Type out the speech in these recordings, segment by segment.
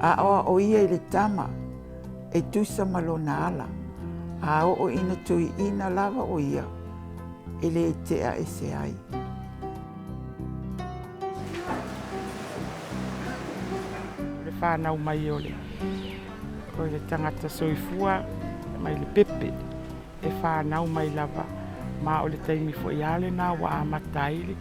Aʻoaʻo ia i le tama e tusa ma lona ala, a oo ina toeaina lava ʻo ia e lē teʻa ese ai. O le fanau mai o le o le tagata soifua mai le pepe e fanau mai lava, ma o le taimi foi lava lena ua amata ai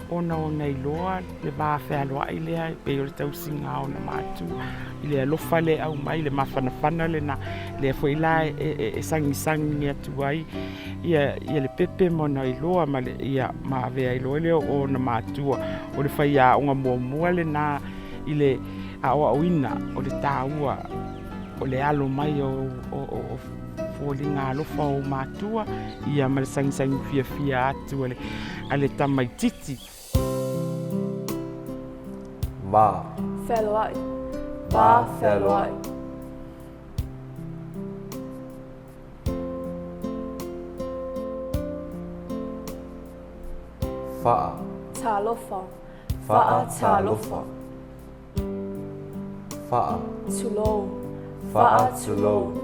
ona ona iloa le va fealoai lea e pei o le tausiga a ona matua i le alofa lea e aumai, le mafanafana lena, lea foi la e sagisagi atu ai ia le pepe ma ona iloa ma le ia ma avea ai loa lea o ona matua. O le faiaoga muamua lena i le aoaoina o le taua o le alo mai o foliga alofa o ou matua, ia ma le sagisagi fiafia atu a le tamaititi. Va. Fealoai. Va fealoai. Faa. Talofa. Faa talofa. Faa. Tulou. Faa tulou.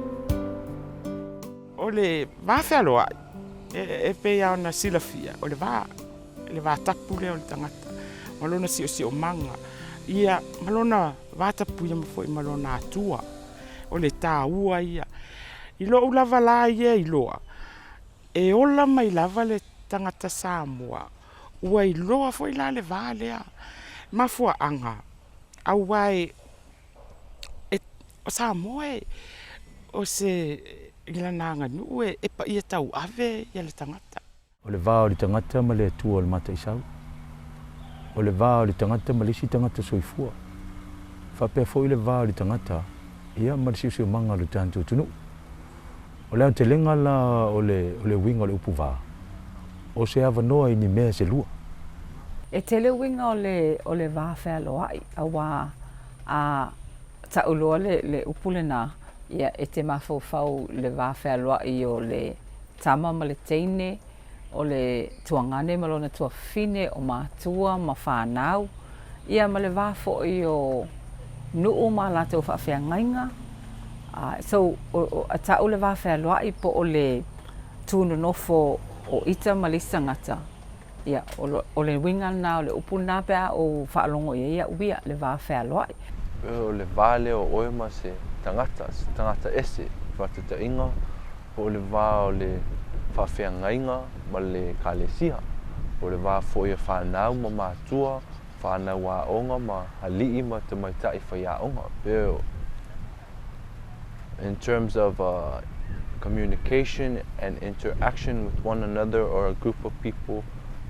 O le va fealoai, e pei lava ona silafia, o le va, le va tapu lea o le tagata, ma lona siosiomaga, ia, ma lona va tapuia ma foi ma lona Atua. O le taua ia. I lou lava la ia iloa, e ola mai lava le tagata Samoa, ua iloa foi la le va lea. Mafuaaga, aua e, o Samoa e, o se, i lana aganuu e paia tauave le tagata. O le va o le tagata ma le Atua o le mataisau. O le va o le tagata ma le isi tagata soifua. Faapea foi le va o le tagata, ia, ma le siosiomaga o le tatou atunuu. O le aotelega la o le, o le uiga o le upu va, o se avanoa i ni mea se lua. E tele uiga o le, o le va fealoai, auā a ta'u loa le, le upu lenā, ia, e te mafaufau i le va fealoai o le tama ma le teine, o le tuagane ma lona tuafafine, o matua ma fanau, ia ma le va foi o nuu ma a latou faafeagaiga. So, ta'u le va fealoai po o le tu nonofo o ita ma le isi tagata, ia, o le uiga lena o le upu lena pe a ou faalogo i ai au ia, le va fealoai. O le va lea o oe ma se tagata, se tagata ese, faataitaiga, Po o le va o le faafeagaiga ma le ekalesia, po o le va foi a fanau ma matua, fanau aoga ma ali'i ma tamaitai faiaoga. Pe in terms of communication and interaction with one another or a group of people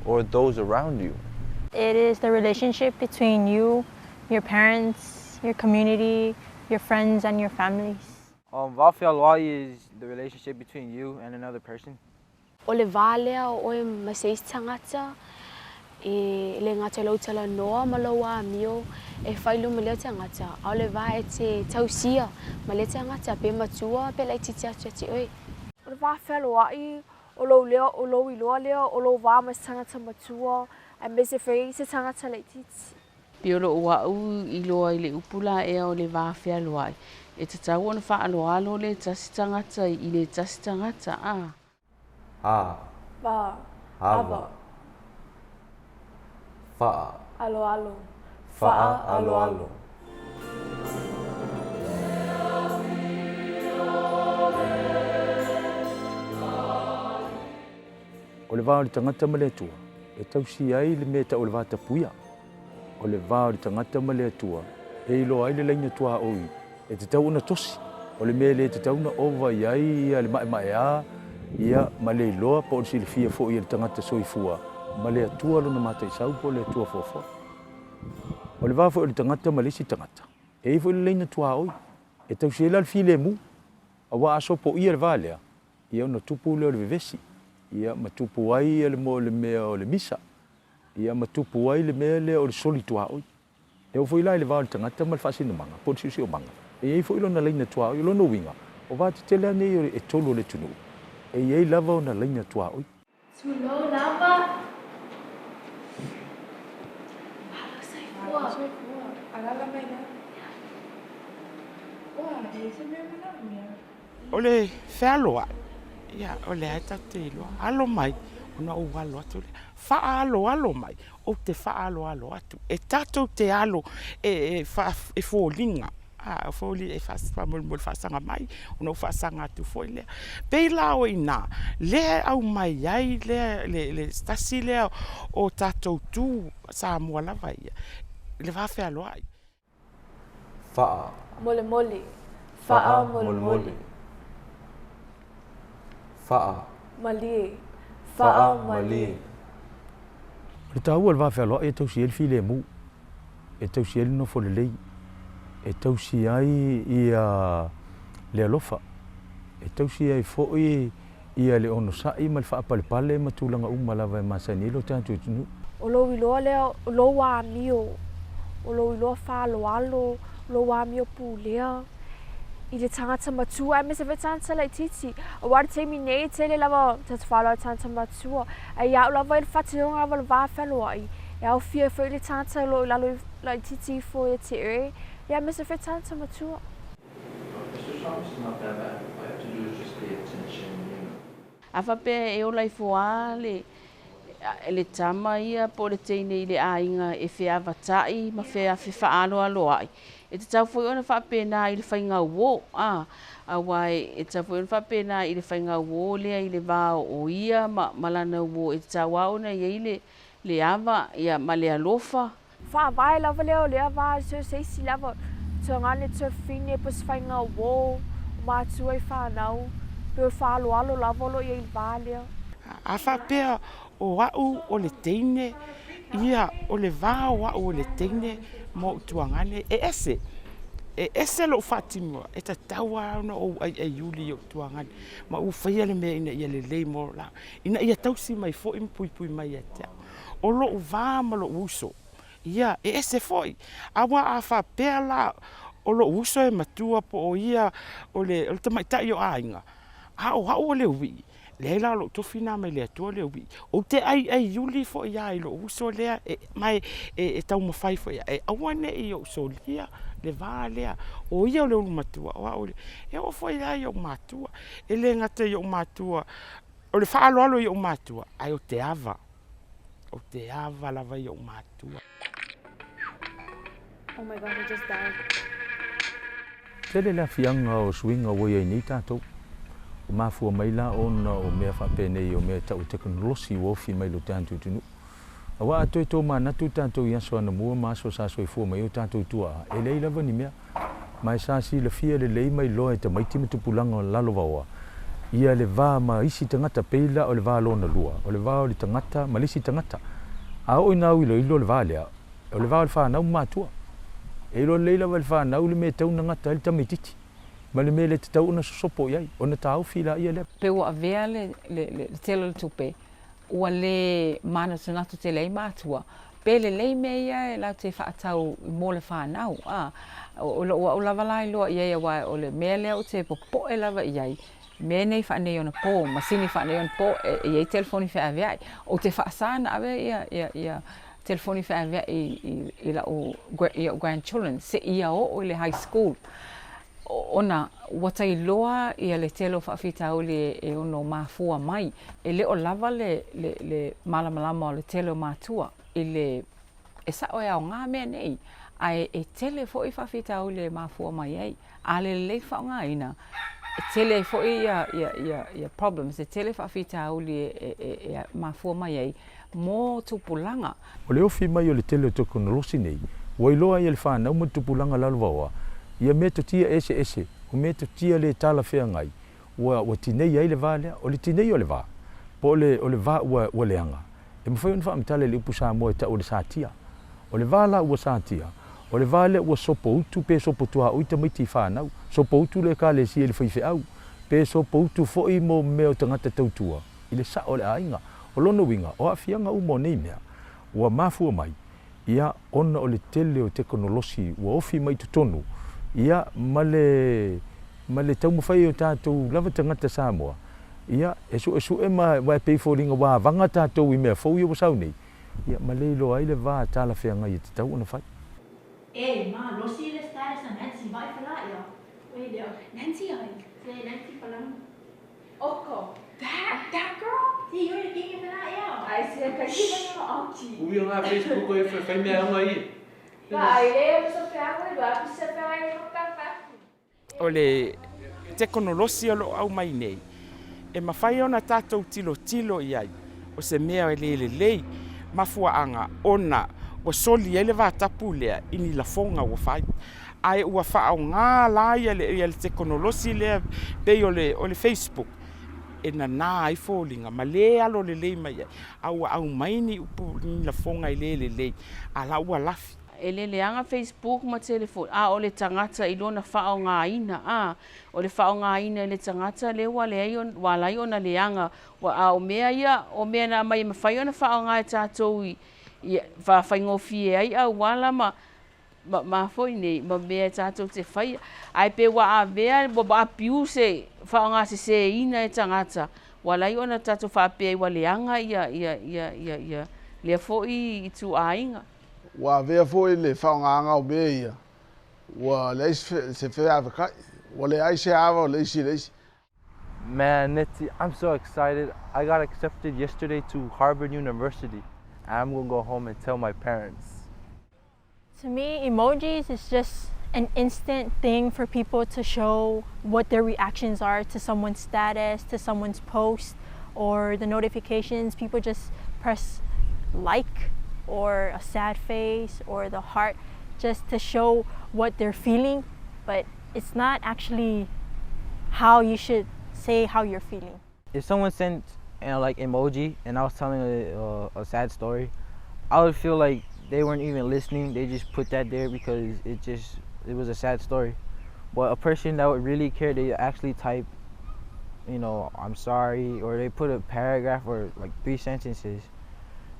or those around you. It is the relationship between you, your parents, your community, your friends and your families. Va fealoai is the relationship between you and another person. O le va lea o oe ma se isi tagata, e le gata i lou talanoa ma lou amio e fai luma lea tagata, a o le va e te tausia ma lea tagata, pe matua pe laitiiti atu ia te oe. O le va fealoai, o lou leo, o lou iloa lea, o lou va ma se tagata matua, aemaise foi se tagata laitiiti. Pei o lou a'u iloa i le upu la ea o le va fealoai, e tatau ona faaaloalo le tasi tagata i le tasi tagata, a. A. Va. Ava. Fa'a. Aloalo. Fa'a aloalo. O le va o le tagata ma le Atua, e tausia ai le mea e tau o le va tapuia. O le va o le tagata ma le Atua, e iloa ai le laina tuaoi e tatau ona tosi. O le mea e le tatau ona ova i ai ia le maemaea ia ma le iloa po o le silafia foi e le tagata soifua ma le Atua lona mataisau po o le Atua foafoa. O le va foi o le tagata ma le isi tagata, e i ai foi le laina tuaoi e tausi ai la le filemu, aua a sopoia le va lea, ia ona tupu lea o le vevesi, ia ma tupu ai le mo le mea o le misa, ia ma tupu ai le mea lea o le soli tuaoi. E oo foi la i le va o le tagata ma le faasinomaga po o le siosiomaga, e i ai foi lona laina tuaoi. O lona uiga, o va tetele lava nei e tolu o le atunuu, e i ai lava ona laina tuaoi. Tulou lava. Malo soifua. Malo soifua. Alala mai la. O le fealoai, ia o lea e tatou te iloa, alo mai ona ou alo atu lea. Faaaloalo mai, ou te faaaloalo atu. E tatou te alo e foliga, e faamolemole faasaga mai ona ou faasaga atu foi lea. E pei la o i ina lea e aumai ai le tasi lea o tatou tu Samoa lava ia, le va fealoai. Faa. Molemole. Faa molemole. Faa. Malie. Faa malie. O le taua o le va fealoai e tausi ai le filemu, e tausi ai le nofo lelei, e tausi ai ia le alofa, e tausi ai foi ia le onosai ma le faapalepale ma tulaga uma lava e masani ai lo tatou atunuu. O lou iloa lea, o lou amio, o lou iloa faaaloalo, o lou amio pulea i le tagata matua aemaise foi tagata laitiiti. Aua o le taimi nei e tele lava tagata faaaloalo tagata matua, ae ia au lava ia le faatinoga lava o le va fealoai, e aofia ai foi le tagata o lo o i lalo laitiiti ifo ia te oe, ia aemaise foi tagata matua. A faapea e ola ifo lava le, le tama ia po o le teine i le aiga e feavata'i ma fefaaloaloa'i, e tatau foi ona faapena i le faiga uō, a, aua e tatau foi ona faapena i le faiga uō lea i le va o ia ma, ma lana uō, e tatau lava ona i ai le, le ava, ia, ma le alofa. Faavae lava lea o lea va so se isi lava tuagane tuafafine po se faiga uo o matua i fanau pe o faaaloalo lava o lo o i ai i le va lea. A faapea o au o le teine, ia o le va o au o le teine ma ou tuagane e ese. E ese lou faatinoa, e tatau lava ona ou aiaiuli i ou tuagane ma ou faia le mea ina ia lelei mo la, ina ia tausi mai foi ma puipui mai ia te au. O lou va ma lou uso, ia, e ese foi. Aua a faapea la o lou uso e matua po o ia o le tamaitai o aiga, a o au o le uii, leai la o lou tofi lena mai le Atua le uii. Ou te aiaiuli foi lava i lou uso lea, ma e taumafai foi e aua ne i ou solia le va lea, o ia o le ulumatua, o au o le… E oo foi la i ou matua, e le gata i ou matua O le faaaloalo i ou matua, ae o te ava, o te ava lava i ou matua. Oh my gosh, I just died. Tele le afiaga o suiga ua i ai nei tatou. Ua mafua mai la ona o mea faapenei o mea e tau o tekonolosi ua ofi mai i lo tatou atunuu. Aua a toe tomanatu tatou i aso anamua ma aso sa soifua mai ai o tatou tuaa, e leai lava ni mea. Ma e sa silafia lelei mai loa e tamaiti ma tupulaga lalovaoa ia le va ma isi tagata pei la o le va lona lua, o le va o le tagata ma le isi tagata. A oo ina auiloilo le va lea, o le va o le fanau ma matua. E iloa lelei lava e le fanau le mea e tau ona gata ai le tamaititi ma le mea e le tatau ona sosopo i ai, ona taofi laia lea. Pe ua avea le tele o le tupe ua le manatunatu tele ai matua, pe lelei mea ia e latou te faatau mo le fanau, a. O lou au lava la iloa i ai aua o le mea lea ou te popoe lava i ai, mea nei faaneionapo, masini faaneionapo e i ai telefoni feaveai. Ou te faasa ona ave ia telefoni feaveai i lau i ou grandchildren seia oo i le high school. Ona ua tailoa ia le tele o faafitauli e ono mafua mai, e le o lava le le malamalama o le tele o matua i le e sao e aoga mea nei, ae e tele foi faafitauli e mafua mai ai. A le lelei faaaogaina, e tele ai foi ia problems, e tele faafitauli e mafua mai ai mo tupulaga. O le ofi mai o le tele o tekonolosi nei, ua iloa ai e le fanau ma le tupulaga lalovaoa ia metotia eseese, o metotia le talafeagai, ua, ua tinei ai le va lea. O le tinei o le va, po o le, o le va ua, ua leaga, e mafai ona faamatala i le upu Samoa e tau o le satia. O le va la ua satia, o le va lea ua sopoutu pe sopotuaoi tamaiti i fanau, sopoutu le Ekalesia i le faifeau, pe sopoutu foi mo mea o tagata tautua. i le sao o le aiga. O lona uiga, o aafiaga uma o nei mea, ua mafua mai, ia, ona o le tele o tekonolosi ua ofi mai i totonu, ia, ma le, ma le taumafai o tatou lava tagata Samoa, ia, e suesue ma, aua e pei e foliga ua avaga tatou i mea fou ia ua sau nei, ia, ma le iloa ai le va talafeagai e tatau ona fai. E malosi le status a Nancy vai fela ia. O le tekonolosi o lo o aumai nei, e mafai ona tatou tilotilo i ai, o se mea e le lelei, mafuaaga ona ua soli ai le vatapu lea i ni lafoga ua fai. Ae ua faaaoga la ia le tekonolosi lea pei o le Facebook e nana ai foliga ma le alo lelei mai ai, a ua aumai ni upu ni lafoga e le lelei, a la ua lafi. E le leaga Facebook ma telefoni, a o le tagata i lona faaaogaina, a, o le faaaogaina e le tagata lea ua leai ua ala ai ona leaga, a o mea ia, o mea na aumai e mafai ona faaaoga e tatou i, i faafaigofie ai auala ma, ma, ma foi nei, ma mea e tatou te faia. Ae pe ua avea, ua abuse, faaaogaseseina e tagata, ua ala ai ona tatou faapea ai ua leaga ia, ia, ia, ia, ia lea foi ituaiga. Ua avea foi le faaaogaga o mea ia, ua leai se feavakai, ua leai se ava o le isi i le isi. Man, Neti, I'm so excited. I got accepted yesterday to Harvard University. I'm gonna go home and tell my parents. To me, emojis is just an instant thing for people to show what their reactions are to someone's status, to someone's post, or the notifications. People just press like or a sad face or the heart just to show what they're feeling, but it's not actually how you should say how you're feeling. If someone sent you know, like emoji and I was telling a, a, a sad story, I would feel like they weren't even listening. They just put that there because it just it was a sad story. But a person that would really care, they actually type, you know, I'm sorry, or they put a paragraph or like three sentences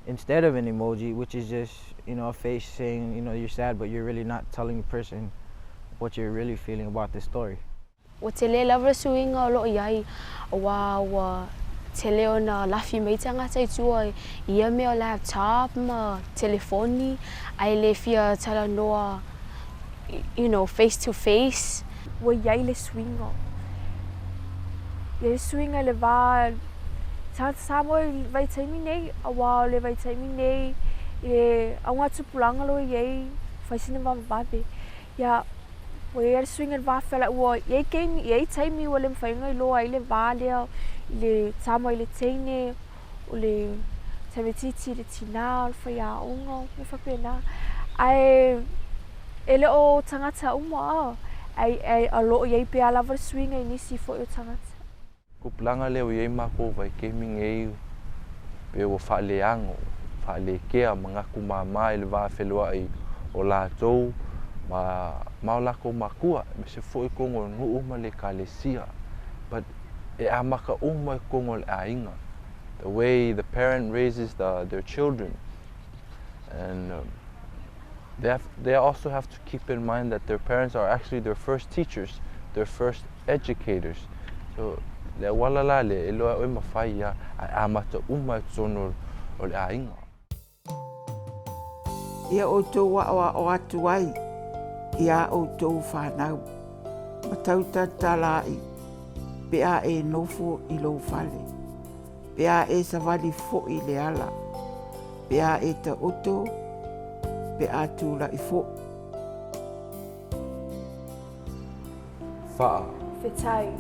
instead of an emoji, which is just, you know, a face saying, you know, you're sad, but you're really not telling the person what you're really feeling about this story. Ua tele lava le suiga o lo o i ai, aua ua tele ona lafi mai tagata i tua i ia mea o laptop ma telefoni ae le fia talanoa you know face to face. Ua i ai le suiga. I ai le suiga i le va tagata Samoa i le vaitaimi nei, aua o le vaitaimi nei i le augatupulaga lo i ai, fai sina vavevave. Ia, ua i ai le suiga i le va fealai, ua i ai taimi, i ai taimi ua le mafai ona iloa ai le va lea i le tama i le teine, o le tamaitiiti i le tinā, o le faiaoga, mea faapena. Ae e le o tagata uma a, ae o lo o i ai pea lava le suiga i nisi foi o tagata. Tupulaga lea ua i ai makou vaitaimi nei pe ua faaleago, faalekea manatu mama i le va feloai o latou ma ma o latou makua aemaise foi totonu o le nuu ma le ekalesia. But e amata uma i totonu o le aiga, the way the parent raises the their children and they have they also have to keep in mind that their parents are actually their first teachers, their first educators. So, le auala la lea, e iloa e oe ma fai ia, ae amata uma i totonu o le aiga. Ia outou aʻoaʻo atu ai iā ʻoutou fanau, ma tautatalaʻi, pe a e nofo i lou fale, pe a e savali foʻi i le ala, pe a e taoto, pe a tulaʻi foʻi. Faa. Fetai.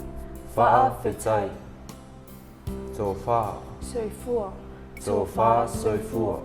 Faa fetai. Tofa. Soifua. Tofa soifua.